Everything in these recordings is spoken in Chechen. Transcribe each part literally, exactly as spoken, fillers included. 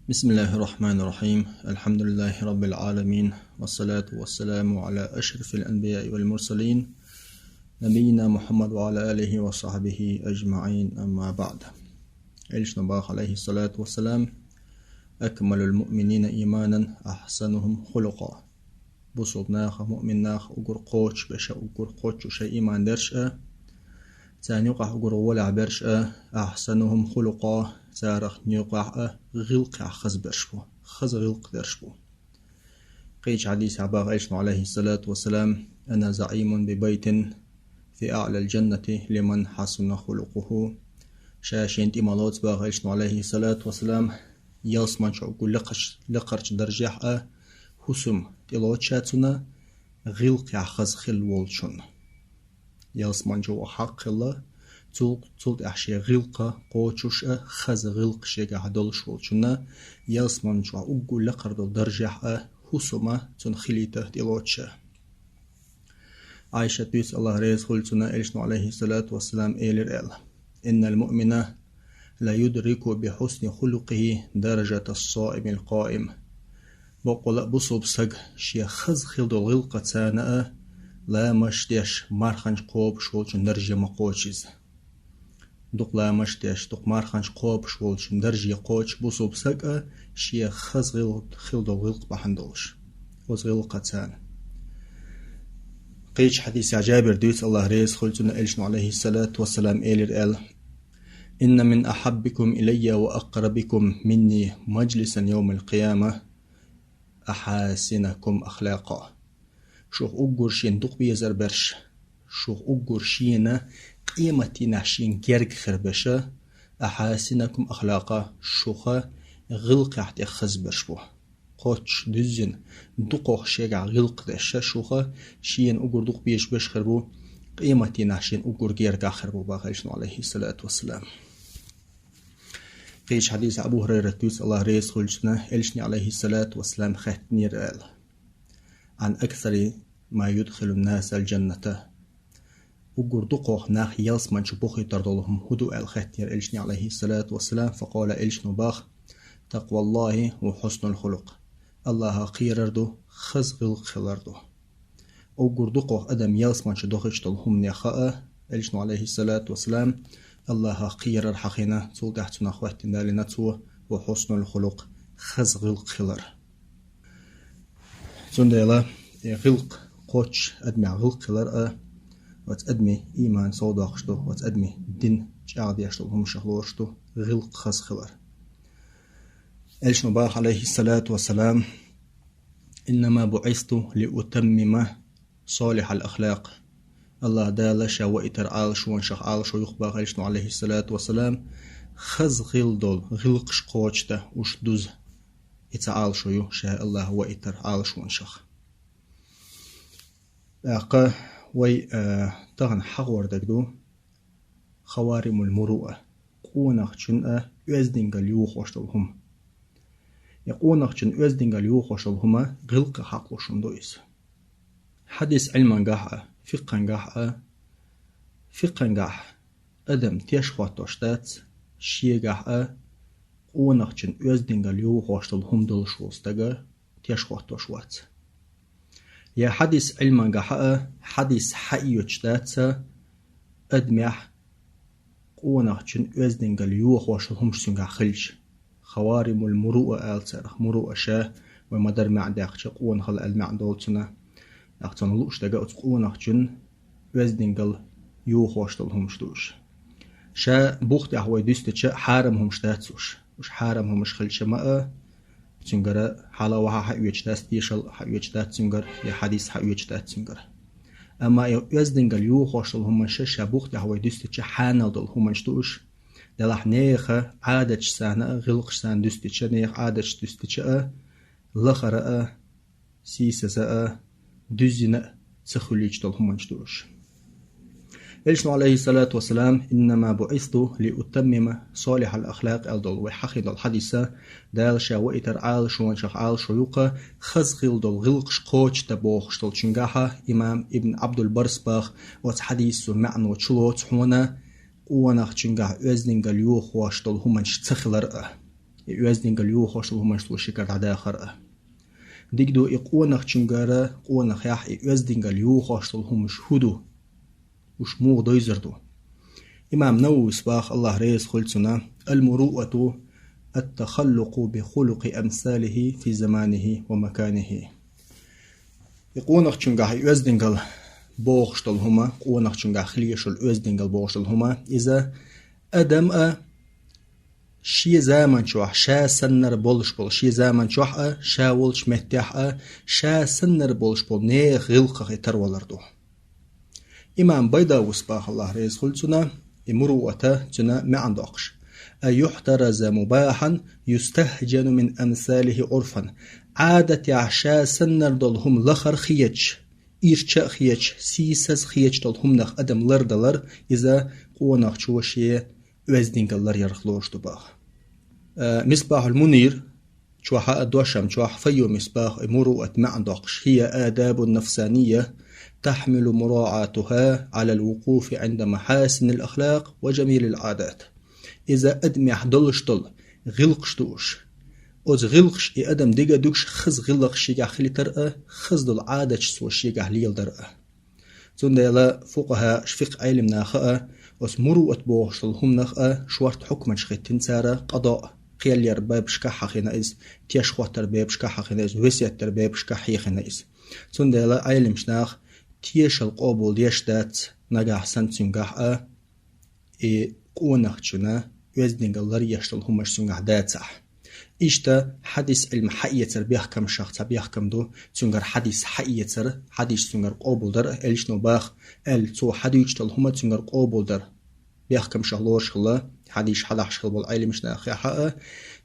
بسم الله الرحمن الرحيم. الحمد لله رب العالمين. والصلاة والسلام على أشرف الأنبياء والمرسلين، نبينا محمد وعلى آله وصحبه أجمعين. أما بعد. Элчано баха, алейхиссалату вассалам: «أكمل المؤمنين إيمانا أحسنهم خلقا». Бусулба наха, муъмин наха уггар кхочуш берш а, уггар кхоччуш а иман дерш а, царна юкъахь уггар гӀолехь берш а, «أحسنهم خلقا», царах юкъахь а гӀиллакхехь хаза берш бу, хаза гӀиллакх дерш бу. Кхечу хьадисехь баха Элчано, алейхиссалату вассалам: «أنا زعيم ببيت في أعلى الجنة لمن حسن خلقه». Ша шена тӀе ма лоцу, баха Элчано, алейхиссалату вассалам, ялсамани чохь уггар лекхарчу, лекхарчу даржехь а хӀусам тӀелоцу ша цунна, гӀиллакхехь хаза хилла волчунна. Ялсамани чохь ваха хьакъ хилла, цул, цул тӀаьхьа шен гӀиллакх кхочуш а, хаза гӀиллакх шегахь долуш волчунна, ялсамани чохь уггар лекхара долу даржехь а хӀусам цунна хилийта тӀелоцу ша. Ӏайшат дуьйцу, Аллах реза хуьлда цунна, Элчано, алейхиссалату вассалам, элира аьлла: «إن المؤمن ليدرك بحسن خلقه درجة الصائم القائم». Баккъала а бусулба саг шен хаза хилла долу гӀиллакхаца а ламазаш деш, марханчу кхобуш волчун дарже ма кхочу иза. Дукха ламазаш деш, дукха марханчу кхобуш волчун дарже кхочу бусулба саг а шен хаза гӀил-, хилла долу гӀиллакх бахьана долуш, оцу гӀиллакхаца а. Кхечу хьадисехь Джабира дуьйцу, Аллах реза хуьлда цунна, Элчано, алейхиссалату вассалам, элира аьлла: «إن من أحبكم إلي وأقربكم مني مجلسا يوم القيامة أحاسنكم أخلاقا». Шух уггар шена дукха безар берш, шух уггар шена къематдийнахь шена герга хир берш а, «أحاسنكم أخلاقا», шух гӀиллакхехь тӀе хаза берш бу. Кхоччуш дуьззина, дукхах шегахь гӀиллакх деш а шух шена уггар дукха безаш берш хир бу, къематдийнахь шена уггар гергахь хир бу, баха Элчано, алейхиссалату вассалам. Кхечу хьадисехь Абу Хурайрата дуьйцу, Аллах реза хуьлда цунна, Элчане, алейхиссалату вассалам, хаьттинера аьлла: «عن أكثر ما يدخل الناس الجنة». Уггар дукхах нах ялсамани чу бохуьйтур долу хӀума хӀун ду аьлла хаьттинера Элчане, алейхиссалату вассалам, факъала, Элчано баха: «تقوى الله وحسن الخلق». Аллахах кхерар ду, хаза гӀиллакх хилар ду. Уггар дукхах адам ялсамани чу дохуьйтуш долу хӀуманех а, Элчано, алейхиссалату вассалам, Аллахах кхерар хьахийна, цул тӀаьхьа цунах хӀоьттина далийна цо: «وحسن الخلق», хаза гӀиллакх хилар. Цундела и гӀиллакх кхоччуш, адамехь гӀиллакх хилар а, оцу адамийн ийман сов доккхуш ду, оцу адамийн дин чӀагӀдеш долу хӀуманашах лоруш ду, гӀиллакх хаза хилар. Элчано баха, алейхиссалату вассалам: «إنما بعثت لأتمم صالح الأخلاق». Аллах Дала ша ваийтар Ӏалашонашах Ӏалашо ю-кх, баха Элчано, алейхиссалату вассалам, хаза хилла долу гӀиллакхаш кхочушдан уьш дуза. И цхьа Ӏалашо ю ша Аллах ваийтар Ӏалашонашах. ТӀаккха вай, а, тахана хьахор дерг ду «Хаваримул муруа», къонахчун а оьздангалла йохош долу хӀума. И къонахчун оьздангалла йохош долу хӀума гӀиллакхах хьакъ луш хӀума ду иза. Хьадис Ӏилмангахь а, фикххангахь а, фикххангахь адам теш хӀоттош дац, шегахь а къонахчун оьздангалла йохош долу хӀума долуш волу стага теш хӀоттош вац. Я хьадис Ӏилмангахь а, хьадис хьаоьцуш дац адамехь къонахчун оьздангалла йохош долу хӀумаш цуьнгахь хилча. «Хаваримул муруа» аьлла царах, муруа ша, вай ма-дарра маьӀна даьккхича, къонахалла аьлла маьӀна долу цуьнан. ТӀаккха цунах лууш дерг оцу къонахчун оьздангалла йохош долу хӀумаш ду уьш. Ша бух тӀехь вай дуьстича, хьарам хӀумаш дац уьш. Уьш хьарам хӀумаш хилча ма а, цуьнгара хьала-ваха хьаоьцуш дац, тешалла хьаоьцуш дац цуьнгара, я хьадис хьаоьцуш дац цуьнгара. Амма и оьздангалла йохош долу хӀуманаш ша бух тӀехь вай дуьстича, хьанал долу хӀуманаш ду уьш. Делахь нехан Ӏадаташца а, гӀиллакхашца а дуьстича, нехан Ӏадаташ дуьстича а, лахара а, сийсаза а, дуьззина а ца хуьлуьйтуш долу хӀуманаш ду уьш. Элчано, алейхиссалату вассалам: «إنما بعثت لأتمم صالح الأخلاق», аьлла долу вай хьахийна долу хьадиса, Дала ша ваийтар Ӏалашонашах Ӏалашо ю-кх, хаза хилла долу гӀиллакхаш кхочушдан бохуш долчуьнгахь а, имам Ибн Ӏабдул-Баррас баха, оцу хьадисо маьӀно чулоцу хьуна, къонахчуьнгахь оьздангалла йохош долу хӀуманаш ца хилар а. и оьздангалла йохош долу хӀуманаш цо шегара дӀадахар а. Дика ду и къонахчуьнгара, къонахехь и оьздангалла йохош долу хӀуманаш хӀун ду? Уьш муха дойзар ду? Имам Нававис баха, Аллах реза хуьлда цунна: «Ал-муруъату ат-тахаллукъу би хулукъи амсалихи фи заманихи ва маканихи». И къонахчуьнгахь и оьздангалла бохуш долу хӀума, къонахчуьнгахь хила езаш йолу оьздангалла бохуш долу хӀума, иза адам а шен заман чохь, ша саннара болуш болу, шен заман чохь а, ша волчу меттехь а, ша саннара болуш болу нехан гӀиллакхах и тарвалар ду. Имам Байдавис баха, Аллах реза хуьлда цунна, и муруъата цуьнан маьӀна доккхуш: «Ан юхьтараза мубахьан юстахьжану мин амсалихи Ӏурфан». Ӏадатехь ша саннара долу хӀума лахара хеташ, ирча а хеташ, сийсаза хеташ долу хӀуманах адам лардалар, иза къонахчо шен оьздангалла ларъярх лоруш ду баха. Э, Мисбахьул Мунир чохь а, дошам чохь Файюмис баха и муруъат маьӀна доккхуш: «Хия адабун нафсанийя тахьмилу мураъатуха Ӏалал вукъуфи Ӏинда махьасинил ахлакъ ва жамилил Ӏадат». Иза адамехь долуш долу гӀиллакхаш ду уьш. Оцу гӀиллакхаш и адам дика дуьгуш хаза гӀиллакхаш шегахь хилийтар а, хаза долу Ӏадаташ цо шегахь леладар а. Цундела фукъахӀаша, фикъхӀ Ӏелам наха а, оцу муруъат бохуш долу хӀуманах а шорта хьукматаш хӀиттина цара: къадоъ, кхел яр бабашкахь хьахийна иза, теш хӀоттар бабашкахь хьахийна иза, весет дар бабашкахь хьехийна иза. Цундела Ӏеламаш наха тешал къобал деш дац нагахь санна цуьнгахь а, и къонахчунна оьздангалла ларъеш долу хӀуманаш цуьнгахь дацахь. Иштта хьадис Ӏилма хьаэцар бехкамашах цхьа бехкам ду, цуьнгара хьадис хьаэцар, хьадис цуьнгара къобалдар а, элчано баха аьлла, цо хьадуьйцуш долу хӀума цуьнгара къобалдар бехкамашах лоруш хилла, хьадис хьадахьаш хилла болу Ӏеламаш нахехь а,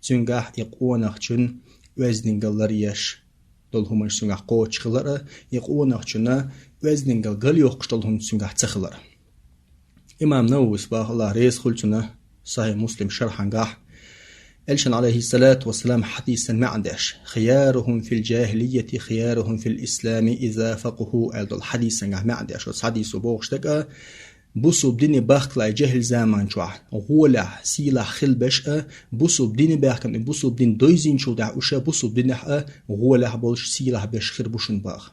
цуьнгахь и къонахчун оьздангалла ларъеш долу хӀуманаш цуьнгахь кхочуш хилар а, и къонахчунна оьздангалла галйоккхуш долу хӀума цуьнгахь ца хилар а. Имам Нававис баха, Аллах реза хуьлда цунна, Сахьихь Муслим шархьангахь, элчан, алейхиссалату вассалам, хьадисан маьӀна деш: «Хиярухум фил жахилияти хиярухум фил ислами иза факъуху», аьлла долу хьадисангахь маьӀна деш. Оцу хьадисо бохуш дерг а, бусулба дине бахкалай жахил заман чохь гӀолехь, сийлахь хила беш а, бусулба дине баьхкина, бусулба дин дойзинчул тӀаьхьа уьш а бусулба динехь а гӀолехь болуш, сийлахь беш хир бу шуна баха.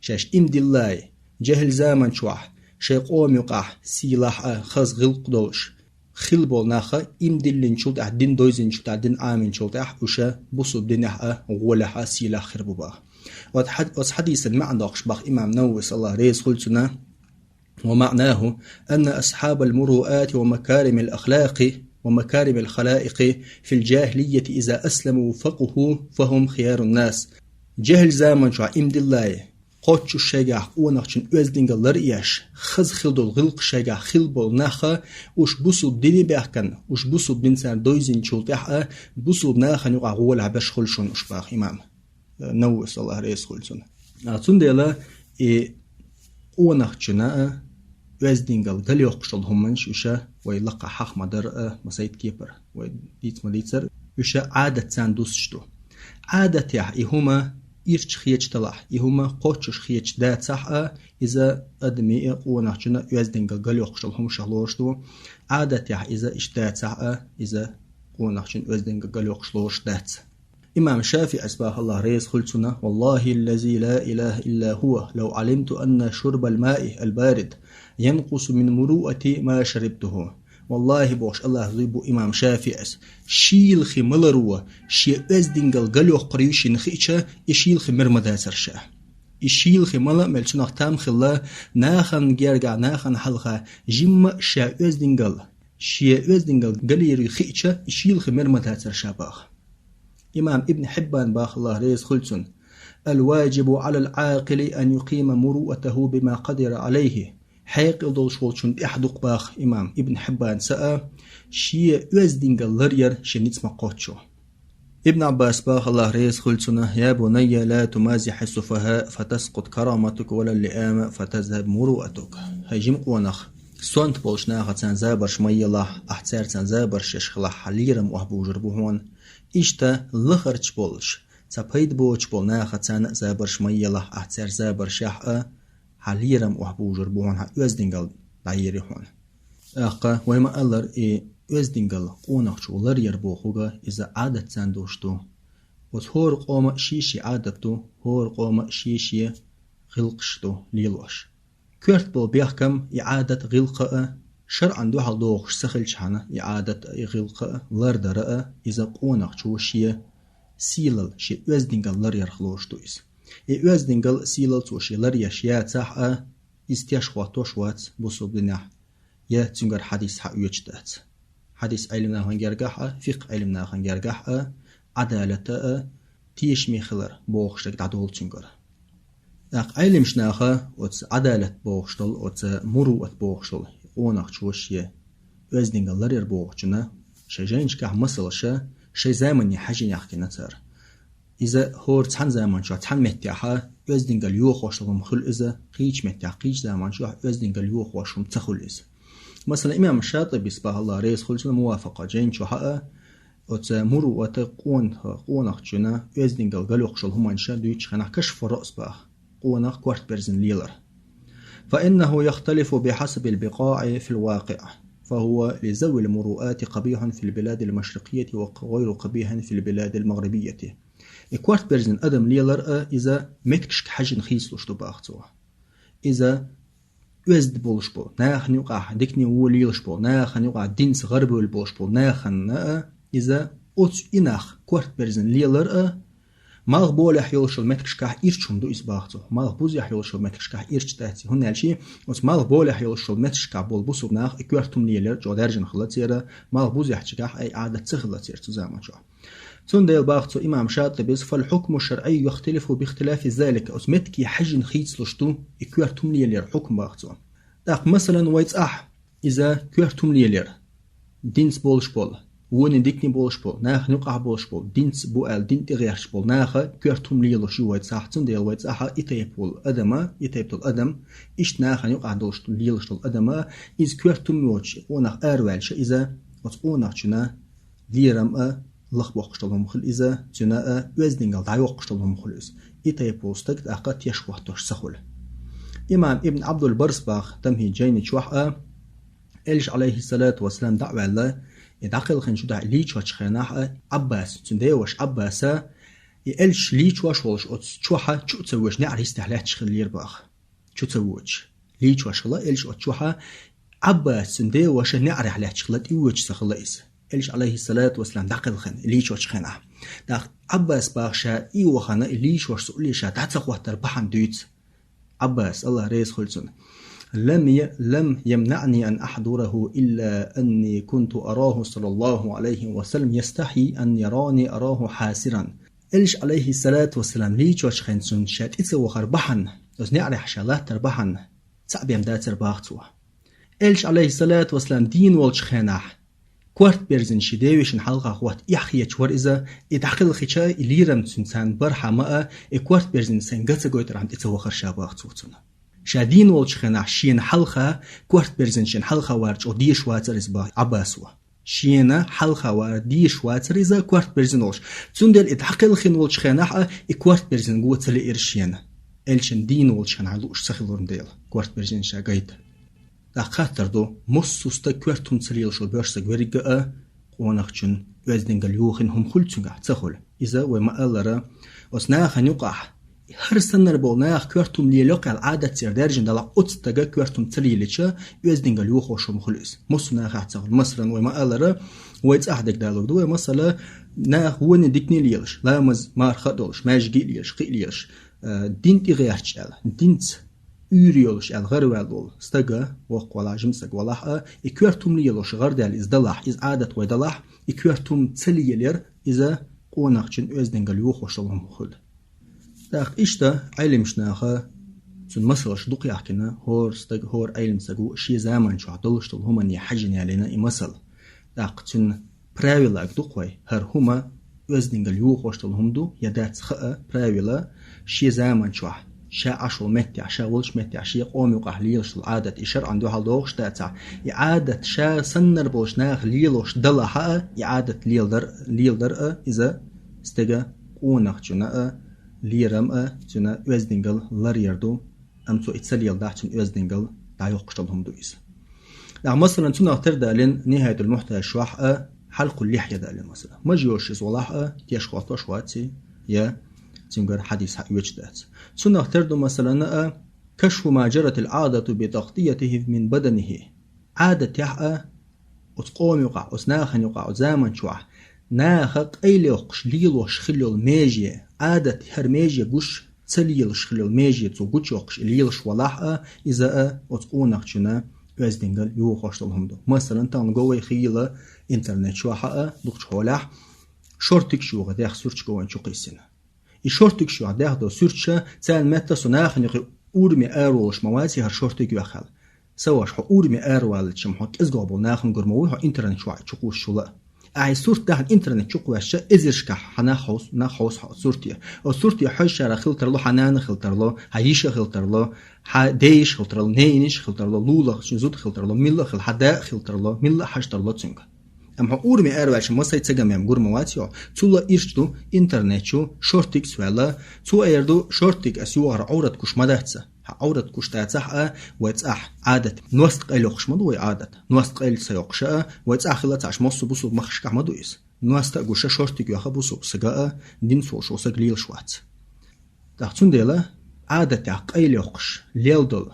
Шаьш имдиллай, жахил заман чохь, шайн къоман юкъахь сийлахь а, хаза гӀиллакх долуш хила болу нах а, имдиллинчул тӀаьхьа, дин дойзинчул тӀаьхьа, дин Ӏаминчул тӀаьхьа уьш а бусулба динехь а гӀолехь а сийлахь хир бу баха. Оцу хьад-, оцу хьадисан маьӀна доккхуш баха имам Нававис, Аллах реза хуьлда цунна: «Ва маънаху анна асхьабал муруъати ва макаримил ахлакъи ва макаримил халаикъи фил жахилияти иза асламу факъуху фахум хиярун нас». Жахил заман чохь имдиллай, кхоччуш шайгахь къонахчун оьздангалла ларъеш, хаза хила долу гӀиллакх шайгахь хила болу нах а, уьш бусулба дине баьхкина, уьш бусулба дин царна дойзинчул тӀаьхьа а, бусулба нахана юкъахь гӀолехь беш хуьлу шуна уьш баха имам Нававис, Аллах реза хуьлда цунна. А, цундела и къонахчунна а оьздангалла галйоккхуш долу хӀуманаш уьш а вай лакха хьаха ма дара а, масайт кепара вай дийца ма дийцара, уьш а Ӏадат царна дуссуш ду. Ӏадатехь и хӀума ирча хеташ далахь, и хӀума кхоччуш хеташ дацахь а, иза адамийн а, къонахчун а оьздангалла галйоккхуш долу хӀуманашах лоруш ду. Ӏадатехь иза иштта дацахь а, иза къонахчун оьздангалла галйоккхуш лоруш дац. Имам ШафиӀис баха, Аллах реза хуьлда цунна: «Валлахи ллази ла илаха илла хува, лав Ӏалимту анна шурбал маи ал барид янкъусу мин муруъати ма шарибтуху». Валлахи, бохуш, Аллах зуй бу имам ШафиӀис, шийлахи маларо шен оьздангалла галйоккхур ю шена хиъча, и шийлахи мер ма дацара ша. И шийлахи мала а мел цунах там хилла, нахана гергахь, нахана хьалха жимма а ша оьздангалла, шен оьздангалла галйийр ю хиъча, и шийлахи мер ма дацара ша баха. Имам Ибн Хьиббан баха, Аллах реза хуьлда цунна: «Ал-ваджибу Ӏалал Ӏакъили ан юкъима муруъатаху бима къадира Ӏалайхи». Хьекъал долуш волчун тӀехь дукха баха имам Ибн Хьиббанца а, шен оьздангалла ларъяр шен ницкъ ма кхоччу. Ибн Ӏаббас баха, Аллах реза хуьлда цунна: «Я бунайя, ла тумазихьи суфаха, фатаскъут караматука, ва лал лиама, фатазхаб муруъатука». ХӀай жима къонах, сонта болчу нахаца забарш ма елахь, ахь цаьрца забарш еш хилахь, хьан лерам охьабужур бу хьуна. Иштта лахарчу болуш, цхьа пайда боцуш болу нахаца забарш ма елахь, ахь цаьрца забарш яхь а, хьан лерам охьабужур бу хьуна, хьан оьздангалла дӀайийр ю хьуна. ТӀаккха вай ма-аллара, и оьздангалла къонахчо ларъяр бохург, иза Ӏадат царна долуш ду. Оцу хӀора къоман шен-шен Ӏадат ду, хӀора къоман шен-шен гӀиллакхаш ду лелош. Коьрта болу бехкам, и Ӏадат, гӀиллакх а, шарӀан дуьхьал догӀуш ца хилчхьана, и Ӏадат а, и гӀиллакх а лардар а, иза къонахчо шен сийлалла, шен оьздангалла ларъярх лоруш ду иза. И оьздангалла а, сийлалла цо шен ларъеш яцахь а, иза теш хӀоттош вац бусалба динехь, я цуьнгара хьадис схьаоьцуш дац. Хьадис Ӏилманахана гергахь а, фикъхӀ Ӏилманахана гергахь а, Ӏадалат а, тешаме хилар бохуш дерг дӀадолу цуьнгара. ТӀаккха Ӏеламнаха оцу Ӏадалат бохуш долу, оцу муруъат бохуш долу къонахчо шен оьздангалла ларъяр бохучунна шайн жайнашкахь масалш шайн замане хьаьжжина яхкина цара. Иза хӀора цхьана заманчохь цхьана меттехь оьздангалла йохош долу хӀума хуьлу иза, кхечу меттехь кхечу заманчохь оьздангалла йохош хӀума ца хуьлу иза. Масала, имам ШатӀибис боху, Аллах реза хуьлда цунна, мувафакъа жайна чохь а, оцу муруъата къон-, къонахчунна оьздангалла галйоккхуш долу хӀуманаш дуьйцучу хенахь Кашфу Раъс боху, къонах корта берзина лелар. فإنه يختلف بحسب البقاع في الواقع، فهو لذوي المروءات قبيح في البلاد المشرقية وغير قبيح في البلاد المغربية. И корта берзина адам лелар а иза меттигашка хьаьжжина хийцалуш ду боху цо. Иза оьзда болуш болу, нахана юкъахь дикане вон лелаш болу, нахана юкъахь динца гӀарабевлла болуш болу нахана а, иза оцу и нах корта берзина лелар а, малхболехь йолуш йолу меттигашкахь ирча хӀума ду иза боху цо. Малхбузехь йолуш йолу меттигашкахь ирча дац иза. ХӀунда аьлча оцу малхболехь йолуш йолу меттигашкахь болу бусалба нах и коьрта хӀума лелар чӀогӀа даьржина хилла церан, малхбузехьчигахь и Ӏадат ца хилла церан цу заманчохь. Цундела боху цо имам ШатӀибис: فالحكم الشرعي يختلف باختلاف ذلك. Оцу меттиге хьаьжжина хийцалуш ду и коьрта хӀума лелар хьукм боху цо. ТӀаккха, масалан, вай цӀахь иза коьрта хӀума лелар, динца болуш болу, вонан дикане болуш болу, нахана юкъахь болуш болу, динца бу аьлла, дин тӀегӀерташ болу наха коьрта хӀума лелош ю вай цӀахь, цундела вай цӀахь и тайпа волу адам, и тайпа долу адам, иштта нахана юкъахь долуш, лелош долу адам, иза коьрта хӀума йоцуш, къонах араваьлча, иза оцу къонахчунна лерам а лахбоккхуш долу хӀума хуьлу иза, цуьнан а оьздангалла дӀайоккхуш долу хӀума хуьлу иза. И тайпа волу стаг тӀаккха теш хӀоттош ца хуьлу. Имам Ибн Ӏабдул-Баррис боху Тамхьид жайни чохь а, Элча, Ӏалайхиссалату вассалам, дӀа а ваьлла, и дӀакхелхина чу дахьа лийчочу хенахь а, Ӏаббас, цуьнан деваша Ӏаббаса, и Элча лийчош волуш оцу чохь а чу а ца воьдуш, неӀарехь йистехь лаьтташ хиллера боху. Чу ца воьдуш. Лийчош хилла Элча оцу чохь а, Ӏаббас, цуьнан деваша, неӀарехь лаьтташ хилла, тӀевоьдуш ца хилла иза. Элча, Ӏалайхиссалату вассалам, дӀакхелхина лийчочу хенахь. ТӀаккха Ӏаббас боху, ша и вахана, и лийчош цу улле ша дӀа ца хӀоттар бахьана дуьйцу. Ӏаббас, Аллах реза хуьлда цунна: لم ي-، لم يمنعني أن أحضره إلا أني كنت أراه صلى الله عليه وسلم يستحي أن يراني أراه حاسرا. Элча, Ӏалайхиссалату вассалам, лийчочу хенахь цунна ша тӀе ца вахар бахьана, оцу неӀарехь ша латтар бахьана, цхьаъ бен дацара боху цо. Элча, Ӏалайхиссалату вассалам, дийна волчу хенахь, корта берзина шен девешин хьалха хӀотта эхь хеташ вара иза, и дӀакхелхича, и лерам цуьнан царна бархьама а, и корта берзина сайн ган ца гойтархьама тӀе ца вахара ша боху цо цунна. Ша дийна волчу хенахь шена хьалха, корта берзина шена хьалха вар чӀогӀа дезаш вацара иза боху Ӏаббаса. Шена хьалха вар дезаш вацара иза корта берзина волуш. Цундела и дӀакхелхина волчу хенахь а и корта берзина го ца лиира шена. Элчанна дийна волчу хенахь лууш ца хиларна дела, корта берзина ша гайта. ТӀаккха хаттар ду, массо а стаг коьрта хӀума ца лелаш волу боьрша стаг верриг а къонахчун оьздангалла йохийна хӀума хуьлу цуьнгахь, ца хуьлу? Иза вай ма-аллара, оцу нахана юкъахь, хӀара саннара болу наха коьрта хӀума лелайо аьлла Ӏадат церан даьржина далахь, оцу стага коьрта хӀума ца лелича, оьздангалла йохош хӀума хуьлу иза. Массо а нахехь ца хуьлу. Масалан, вай ма-аллара, вай цӀахь дерг далург ду вай, масала, наха вонан дикане лелаш, ламаз, марха а долуш, маьждиге а лелаш, кхин а лелаш, э, дин тӀегӀерташ аьлла, динца уьйр йолуш аьлла гӀараваьлла волу стага, воккха валахь, жима стаг валахь а, и коьрта хӀума лелош гӀарадаьлла иза далахь, иза Ӏадат вай далахь, и коьрта хӀума ца лелаяр, иза къонахчун оьздангалла йохош долу хӀума хуьлу. ТӀаккха иштта Ӏеламнаха цуьнан масалш дукха яхкина, хӀора стаг, хӀора Ӏелам стага шен заман чохь долуш долу хӀумане хьаьжжина ялийна и масал. ТӀаккха цуьнан правилаг ду-кх вай, хӀара хӀума оьздангалла йохош долу хӀума ду я дац хаа правила, шен заман чохь, ша Ӏаш волу меттехь, ша волчу меттехь, шен къоман юкъахь лелаш долу Ӏадат, и шарӀан дуьхьал догӀуш дацахь, и Ӏадат ша саннара болчу наха лелош далахь а, и Ӏадат леладар, леладар а, иза стеган къонахчунна а лерам а, цуьнан оьздангалла ларъяр ду, амма цо и ца леладахь, цуьнан оьздангалла дӀайоккхуш долу хӀума ду иза. ТӀаккха, масалан, цунах тера далийна Нихаятул Мухтаж чохь а, Халкъул Лихья далийна, масалан. Мажа йолуш иза валахь а, теш хӀоттош вац, я цуьнгара хьадис хьаоьцуш дац. Цунах тера ду, масалан, а, Кашфу ма джаратил Ӏадату би тагътиятихи мин баданихи. Ӏадатехь а, оцу къоман юкъахь, оцу нахана юкъахь, оцу заман чохь наха къайлайоккхуш лелош хилла йолу меже, Ӏадат хӀара меже гуш ца лелаш хилла йолу меже цо гучуйоккхуш и лелаш валахь а, иза а оцу къонахчунна оьздангалла йохош долу хӀума ду. Масалан, тахана го вай хийла интернет чохь а, дукхачу хьолехь, шортигаш йоху дехьа суьрташ го вайна чу кхиссина. И шортигаш йоху дехьа долу суьрташ, царна метта со нахана юкъахь ураме араволуш ма вац хӀара шортиг йоххал. Сан ваша, хьо ураме араваллачу, хьо кӀезгох болу нахана гур ма ву хьо интернет чохь чу кхуссуш вала. Ахьа и сурт тахана интернет чу кхоьссича, эзаршкахь хьан нах хьовс-, нах хьовсу хьо сурте. Оцу сурте хьоьжуш хила тарло, хьан нана хила тарло, хьан йиша хила тарло, хьан дейша хила тарло, ненайша хила тарло, лулахчун зуда хила тарло, милла а хила, хьан да а хила тарло, милла а хьажа тарло цуьнга. Амма хьо ураме араваьлча, масай ца гамем гур ма вац хьо. Цул а ирча ду интернет чу шортигаш ваьлла. Цо эр ду, шортиг ас йохар Ӏоврат гуш ма дац. Хьан Ӏоврат гуш дацахь а, вай цӀахь Ӏадат. Ност къайлайоккхуш ма ду вай Ӏадат. Ност къайла ца йоккхуш а, вай цӀахь хила ца Ӏаш, массо а бусулба махкашкахь ма ду иза. Ност а гуш а, шортиг йоха бусулба сага а, дин ца волуш волу саг лелаш вац. ТӀаккха цундела Ӏадатехь къайлайоккхуш лелла долу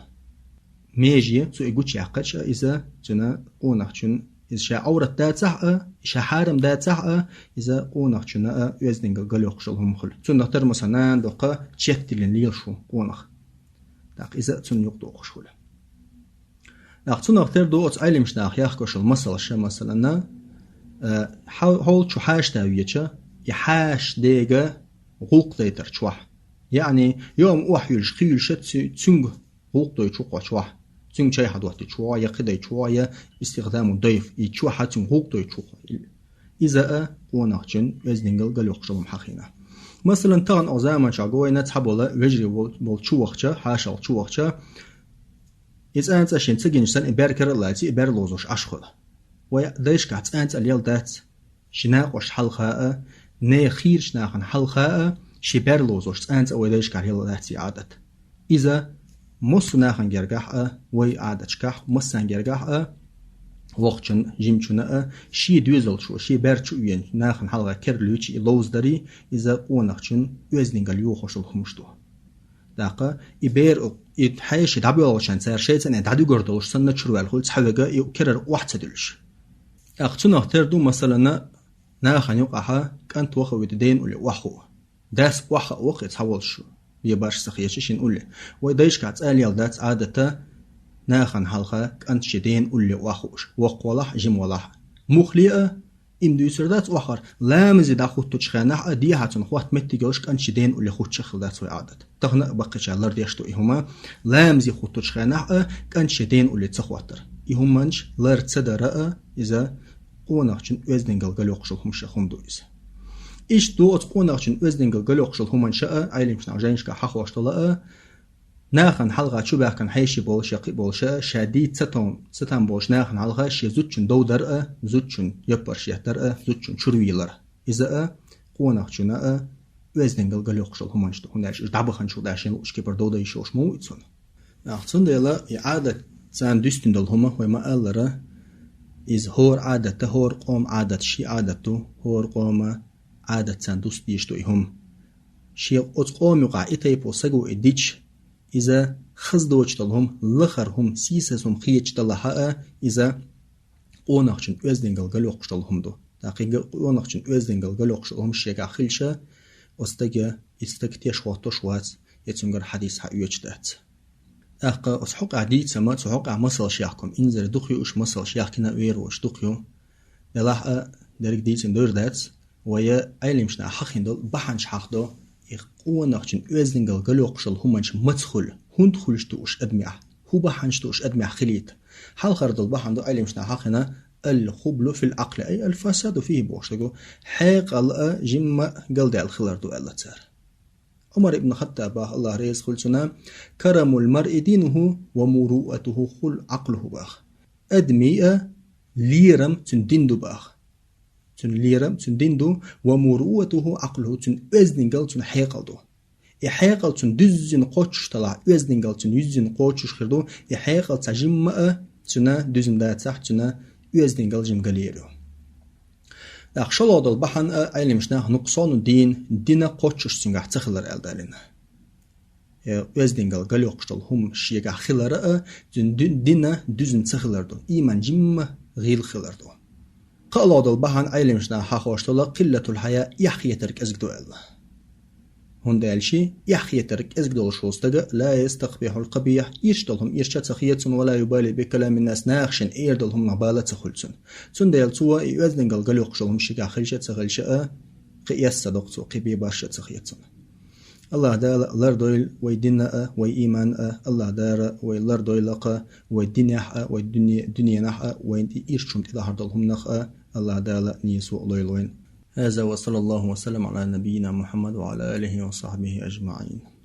меже, цо и гучуяьккхича, иза цуьнан къонахчун, иза ша Ӏоврат дацахь а, ша хьарам дацахь а, иза къонахчунна а оьздангалла галайоккхуш йолу хӀума хуьлу. Цунах тера, масала, нана доккха четталлин лелаш ву къонах. ТӀаккха иза а цунна юкъадохуш хуьлу. ТӀаккха цунах тера ду оцу Ӏеламчу наха яхкош йолу масалш, масалан, а, хьо-, хьол чу хьаша веча, и хьаша дега гӀуллакх дайтар чохь. Яъни, йома охьаюьллуш, кхийуьллуш а цу-, цуьнга гӀуллакх дой чу кхочу вахь. Цуьнга чай хьадоттуьйтуш ву, я кхидайчу ву, я истихдаму дайф, и чохь а цуьнга гӀуллакх дой чу кхо. Иза а къонахчун оьздангалла галайоккхуш йолу хӀума хьахийна. Масалан, тахана оха заманчохь го вайна цхьаболу вежарий вол-, волчу вахча, хьашалгӀа чу вахча, и цӀанцӀа шен ца гинчу санна, и бер кара а лаций, и бер лозуш Ӏаш хуьлу. Вай дайшкахь цӀанцӀа лелла дац. Ши накъош хьалха а, нехан хийрачу нахана хьалха а, ши бер лозуш цӀанцӀа вай дайшкахь лелла дац и Ӏадат. Иза массо а нахана гергахь а, вай Ӏадаташкахь, массарна гергахь а, воккхачун, жимачунна а, шен доьзалчо, шен бер чу а веана, нахана хьалха керлуьйчу и ловза дарий, иза къонахчун оьздангалла йохош йолу хӀумаш ду. ТӀаккха и бер, и хьеший дӀабоьлхучарна цара шайца а дӀадуьгур долуш санна чуьра ваьлла хуьлу цхьа вега и керара охьа ца дуьллуш. ТӀаккха цунах тера ду, масалана, нахана юкъахьа кӀант ваха вуьту ден улле охьахуу. Дас охьа а ваха и цхьа волуш, ве баш ца хеташ шина улле. Вай дайшкахь цӀа лелла дац Ӏадата, нахана хьалха кӀант шен ден улле охьахууш, воккха валахь, жима валахь. Муххале а, Им дуьйцур дац охьахара, ламазе дӀахӀуттучу хенахь а дехьа цунна хӀотта меттиг йолуш кӀант шен ден улле хӀуттуш а хила дац вай Ӏадат. Тахана а баккхийчара лардеш ду и хӀума, ламазе хӀуттучу хенахь а кӀант шен ден улле ца хӀоттар. И хӀуманаш лар ца дара а, иза къонахчун оьздангалла галайоккхуш йолу хӀумаш хӀума ду иза. Иштта ду оцу къонахчун оьздангалла галайоккхуш йолу хӀуманаш а, Ӏеламчу наха жайнашкахь хьахош долу а, Нахана хьалха чубаьхкина хьеший болуш я кхин болуш а, ша дийца ца тон-, ца там болуш нахана хьалха шен зудчун дов дар а, зудчун яппарш еттар а, зудчун чуьра вийлар. Иза а, къонахчунна а, оьздангалла галайоккхуш йолу хӀуманаш ду, хӀунда аьлча уьш дӀабаханчул тӀаьхьа шен луъучу кепара дов дан йиш йолуш ма ву и цунна. Нах, цундела и Ӏадат царна дуьстина долу хӀума вай ма-аллара, иза хӀора Ӏадат а, хӀора къоман Ӏадат шен Ӏадат ду, хӀора къоман Ӏадат царна дуста дезаш ду и хӀума. Шен оцу къоман юкъахь и тайпа саго и дича, иза хаза доцуш долу хӀума, лахара хӀума, сийсаза хӀума хеташ далахь а, иза къонахчун оьздангалла галайоккхуш долу хӀума ду. ТӀаккха и га-, къонахчун оьздангалла галайоккхуш долу хӀума шегахь хилча, оцу стага, и стаг теш хӀоттош вац, я цуьнгара хьадис хьаоьцуш дац. ТӀаккха оцу хьокъехь дийцама, цу хьокъехь масалш яхкам, инзаре дукха ю уьш, масалш яхкина а вер волуш дукха ю. Делахь а дерриг дийцина дойр дац, вай Ӏеламчу наха хьахийна долу бахьанаш хьахдо, и къонахчун оьздангалла галайоккхуш йолу хӀуманаш маца хуьлу, хӀунда хуьлуш ду уьш адамехь, хӀун бахьанаш ду уьш адамехь хилийта. Хьалхара долу бахьана ду Ӏеламчу наха хьахийна: «Ал-хубулу фил-Ӏакъли, ай ал-фасаду фихи», бохуш дерг ду, хьекъал а, жимма а галдаьлла хилар ду аьлла цара. Ӏумар ибн Хаттабах, Аллах реза хуьлу цунна: «Карамул маръи динуху ва муруъатуху хул Ӏакълуху», баха. Адамийн а лерам цуьнан дин ду баха. Цуьнан лерам цуьнан дин ду, ва муруъатуху Ӏакълуху, цуьнан оьздангалла цуьнан хьекъал ду. И хьекъал цуьнан дуьззина кхоччуш талахь, оьздангалла цуьнан юьззина кхоччуш хир ду, и хьекъал цхьа жимма а цуьнан дуьзна дацахь, цуьнан оьздангалла жимма галъер ю. ТӀаккха шолгӀа долу бахьана а Ӏеламнаха нукъсону дин, дина кхоччуш цуьнгахь ца хилар аьлла далийна. Э, оьздангалла галъёккхуш долу хӀума шегахь хилар а, цуьнан ду-, дина дуьзна ца хилар ду, ийман жимма гӀийла хилар ду. КхоалгӀа долу бахьана Ӏеламнаха хьахош долу къиллатул хьая, эхь хетар кӀезиг ду аьлла. ХӀунда аьлча эхь хетар кӀезиг долуш волу стага ла ястакъбихьул къабихь, ирча долу хӀума ирча ца хета цунна, ва ла юбали би каламин нас, наха шена эр долу хӀуманах бала ца хуьлу цунна. Цундела цо и оьздангалла галъёккхуш долу хӀума шегахь хилча а ца хилча а, кхин эс ца доккху цо, кхин бен барш а ца хета цунна. АллахӀ Дала лардойла вай дина а, вай ийман а, АллахӀ Дала вай лардойла-кх вай динехь а, вай дуьне-, дуьненахь а, вайна тӀе ирча хӀума тӀедахьар долу хӀуманах а, АллахӀ Дала нийсо лойла вайна. هذا وصلى الله وسلم على نبينا محمد وعلى آله وصحبه أجمعين.